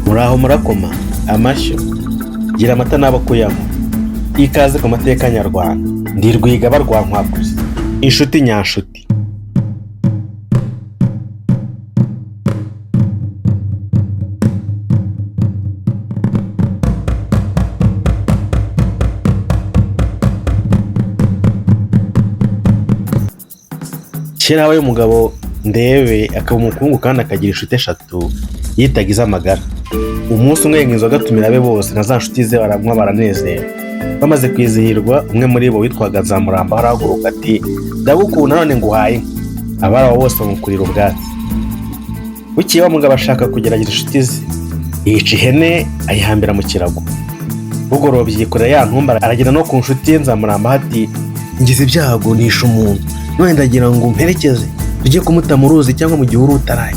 Muraho murakoma amashyo, gira amata n'abo kuyanywa. Ikaze ku mateka nyarwanda, ndi Rwigaba rwa Nkwakuzi, inshuti nyanshuti. Kera habayeho umugabo Ndebe, akaba umukungu kandi akagira inshuti eshatu yitaga iz'amagara. Umunsi umwe yenga inzoga atumira abe bose na za nshuti ze, baranywa baranezerwa. Bamaze kwizihirwa, umwe muri bo witwaga Nzamuramba arahaguruka ati: "Ndagukunda, none nguhaye inka." Abari aho bose bamukurira ubwatsi. Bukeye wa mugabo ashaka kugerageza inshuti ze, yica ihene ayihambira mu kirago. Bugorobye yikorera ya ntumbi, aragenda no ku nshuti ye Nzamuramba ati: "Ngize ibyago nishe umuntu, none ndagira ngo umperekeze tujye kumuta mu ruzi cyangwa mu gihuru utaraye,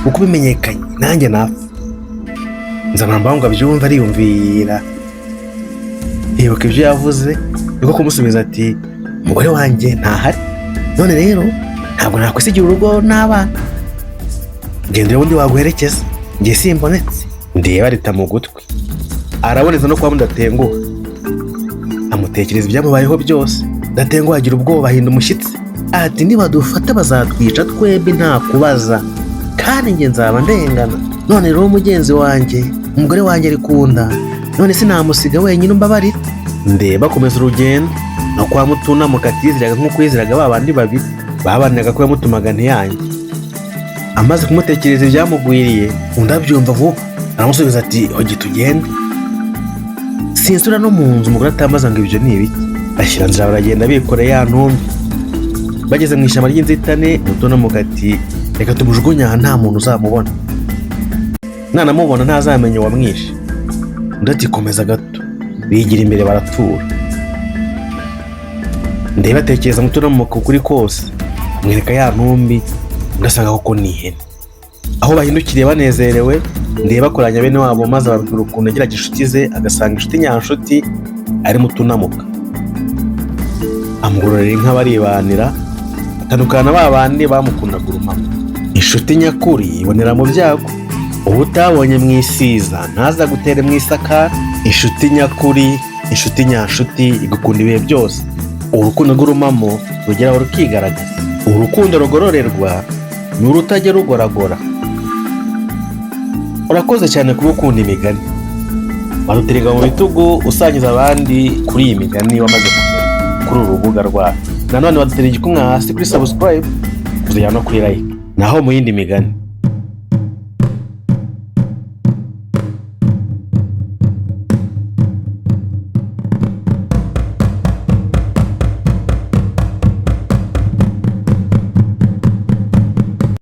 kuko bimenyekanye nanjye napfa." Nzamuramba ngo abyumve ariyumvira, yibuka ibyo yavuze, niko kumusubiza ati: "Umugore wanjye ntahari, none rero ntabwo nakwisigira urugo n'abana. Genda urebe undi waguherekeza, njye simbonetse." Ndeba rita mu gutwi, araboneza no kuba Mudatenguha, amutekereza ibyamubayeho byose. Mudatenguha agira ubwoba, ahinda umushyitsi ati: "Nibadufata bazatwica twembi nta kubaza, kandi njye nzaba ndengana. None rero mugenzi wanjye, umugore wanjye ari ku nda, none sinamusiga wenyine, umbabarire." Ndeba akomeza urugendo no kwa Mutunamuka atizeraga nk'uko yizeraga ba bandi babiri babanaga ko yamutumaga ntiyange. Amaze kumutekereza ibyamugwiriye, undi abyumva vuba, aramusubiza ati: "Hogi tugende, sinsura no mu nzu umugore atambaza ngo ibyo ni ibiki." Bashyira nzira baragenda bikoreye ya ntumbi. Bageze mu ishyamba ry'inzitane, Mutunamuka ati: "Reka tumujugunye aha, nta muntu uzamubona, nanamubona ntazamenya uwamwishe." Undi ati: "Komeza gato." Bigira imbere baratura. Ndeba atekereza Mutunamuka ukuri kose, amwereka ya ntumbi, undi asanga koko ni ihene. Aho bahindukiriye banezerewe, Ndeba akoranya bene wabo maze ababwira ukuntu yagiraga inshuti ze, agasanga inshuti nyanshuti ari Mutunamuka. Amugororera inka baribanira, atandukana na ba bandi bamukundaga urumamo. Inshuti nyakuri ibonera mu byago. Uba utabonye mu isiza ntazagutere mu isakara. Inshuti nyakuri, inshuti nyanshuti, igukunda ibihe byose. Urukundo rw'urumamo rugeraho rukigaragaza. Urukundo rugororerwa ni urutajya rugoragora. Urakoze cyane kuba ukunda imigani, waduterega mu bitugu usangiza abandi kuri iyi migani wamaze kumenya kuri uru rubuga rwacu. Nanone wadutera igikumwe hasi kuri subscribe, kuzajya no kuri like. Naho mu yindi migani.